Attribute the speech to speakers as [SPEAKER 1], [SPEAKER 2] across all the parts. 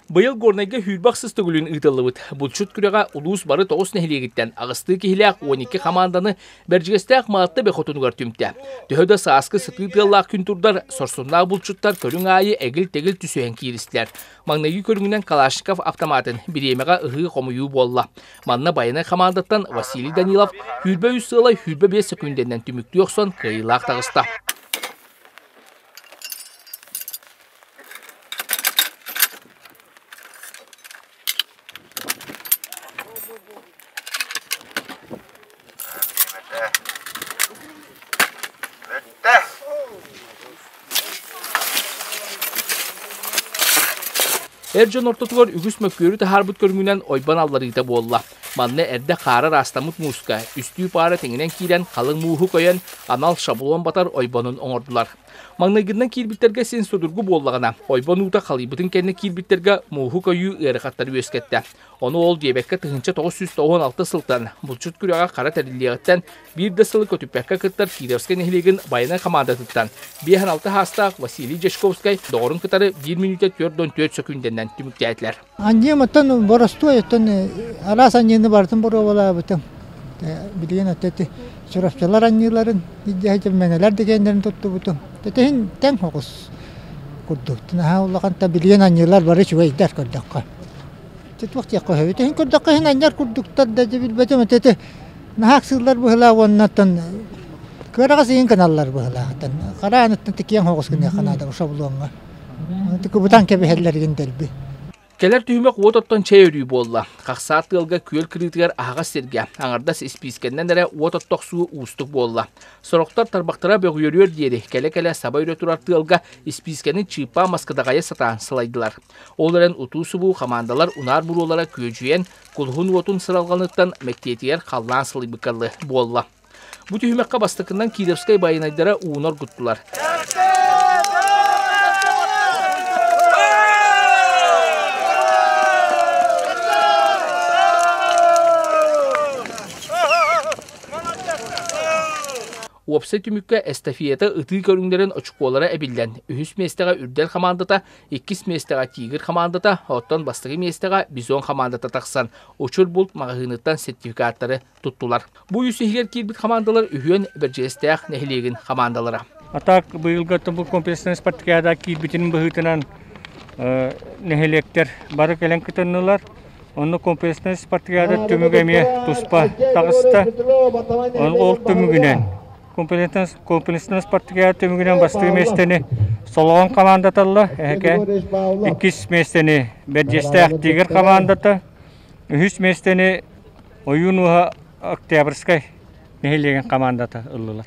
[SPEAKER 1] Быйыл Горнайга сүүрбэ ахсыс төгүлүн ыытыллыбыт булчут күрэҕэ улуус бары тоҕус нэһилиэгиттэн аҕыстыы киһилээх 12 хамаанданы Бэрдьигэстээх Маатта бөхотунугар түмтэ. Төһө да сааскы сытыы тыаллаах күн турдар, сорсуннаах булчуттар көрүҥ аайы эгил-тэгил түсүһэн кииристилэр. Маҥнайгы көрүҥүнэн Калашников автоматын бириэмэҕэ ыһыы-хомуйуу буолла. Манна байанай хамаандаттан Василий Данилов 23 сыалай 25 сөкүүндэнэн түмүктүү охсон кыайыылаах таҕыста. Эр дьон ортотугар үгүс мөккүөрү таһаарбыт көрүҥүнэн ойбон алларыыта буолла. Манна эрдэ хаара ыраастаммыт мууска үстүү паара тэҥинэн киирэн халыҥ мууһу көйөн анал шаблон батар ойбонун оҥордулар. Маҥнайгыннан киирбиттэргэ син судургу буоллаҕына, ойбон уута халыйбытын кэннэ киирбиттэргэ мууһу көйүү ыарахаттары үөскэттэ. Ону ол диэбэккэ 1996 сылтан булчут күрэҕэ хара тэриллиэҕиттэн биир да сылы көтүппэккэ кыттар Кировскай нэһилиэгин байанай хамаандатыттан 56 саастаах Василий Дьячковскай доҕорун кытары 1 мүнүүтэ 44 сөкүүндэнэн түмүктээтилэр.
[SPEAKER 2] Анньыым оттон боростуой оттон араас анньыыны барытын боруобалаабытым. Билигин ити чурапчылар анньыыларын илдьэ мэҥэлэр дэгиэннэрин туттубутум. Тэтиһин тэҥ оҕус курдук. Наһаа улахан та билигин анньыылар бары үчүгэйдэр көрдөххө. Туох диэххэ сөбүй? Иһин көрдөххө иһин анньар курдуктар да билбэтим ити наһаа ыксыыллар быһыылаах уонна оттон кыараҕас иһин гыналлар быһыылаах. Хара ааныттан киэҥ оҕус гыныахха наада шаблоҥҥа. Кыбытан кэбиһэллэригин дэлби.
[SPEAKER 1] Кэлэр түһүмэх уот оттон чэй өрүү буолла. Хахсаат тыалга күөл кырыытыгар аһаҕас сиргэ, аҥардас испиискэннэн эрэ уот оттохсуу уустук буолла. Сорохтор тарбахтара бөҕүөрүөр диэри кэлэ-кэлэ саба үрэ турар тыалга испиискэни чыыппаа маскыдаҕайа сатаан сылайдылар. Ол эрэн утуу-субуу хамаандалар унаар буруолара күөдьүйэн, кулуһун уотун сыралҕаныттан мэктиэтигэр халлаан сылыйбыкка дылы буолла. Бу түһүмэххэ бастакынан Кировскай байанайдара ууну оргуттулар. Уопсай түмүккэ эстафета ытыы көрүҥнэрин очукуолара эбиллэн, үһүс миэстэҕэ Үрдэл хамаандата, иккис миэстэҕэ Тигр хамаандата, оттон бастакы миэстэҕэ Бизон хамаандата тахсан, Учур булт маҕаһыыныттан сертификаттары туттулар. Бу үс иһигэр киирбит хамаандалар үһүөн Бэрдьигэстээх нэһилиэгин хамаандалара.
[SPEAKER 3] А так быйылгы бу комплексный спартакиада киирбитин быһыытынан нэһилиэктэр бары кэлэн кытыннылар. Онно комплексный спартакиада түмүгэ эмиэ туспа таҕыста. Ол түмүгүнэн комплексный спартакиада түмүгүнэн бастакы миэстэни Солоҕон хамаандата ылла, эһэкэ иккис миэстэни Бэрдьиэстээх Тигр хамаандата, үһүс миэстэни Ойуун ууһа Октябрьскай нэһилиэгин хамаандата ыллылар.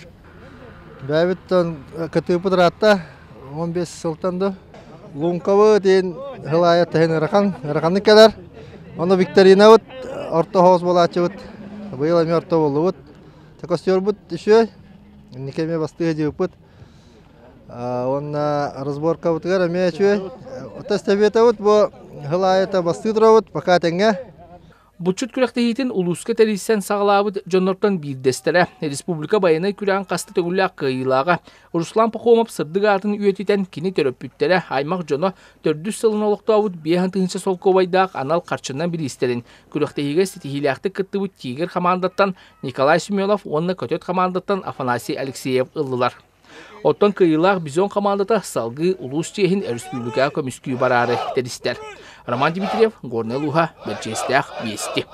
[SPEAKER 4] Бэйэбиттэн кытыыппыт ыраатта, 15 сылтан да. Луҥкабы диэн хылаайа тэһин ырахан, ыраханнык кэлэр. Ону викторинабыт орто хоос буолааччыбыт. Быйыл эмиэ орто буоллубут. Костюрбут үчүгэй. Инники эмиэ бастыга дьыыппыт. Уонна разборкабытыгар эмиэ үчүгэй. Эстафетабыт бу хылаайата бастыы турабыт, пока тэҥҥэ.
[SPEAKER 1] Булчут күрэхтэһиитин улууска тэрийсэн саҕалаабыт дьоннортон биирдэстэрэ, республика байанай күрэҕин хаста төгүллээх кыайыылааҕа Руслан Пахомов сырдык аатын үйэтитэн кини төрөппүттэрэ, аймах дьоно төрдүс сылын олохтообут 5000 солкуобайдаах анал харчынан бириистэрин күрэхтэһиигэ ситиһиилээхтик кыттыбыт Тигр хамаандаттан Николай Семенов уонна Көтөт хамаандаттан Афанасий Алексеев ыллылар. Оттон кыайыылаах Бизон хамаандата салгыы улуус чиэһин өрөспүүбүлүкэҕэ көмүскүү бараары тэристэр. Роман Дмитриев, Горнай улууһа, Бэрдьиэстээх, Вести.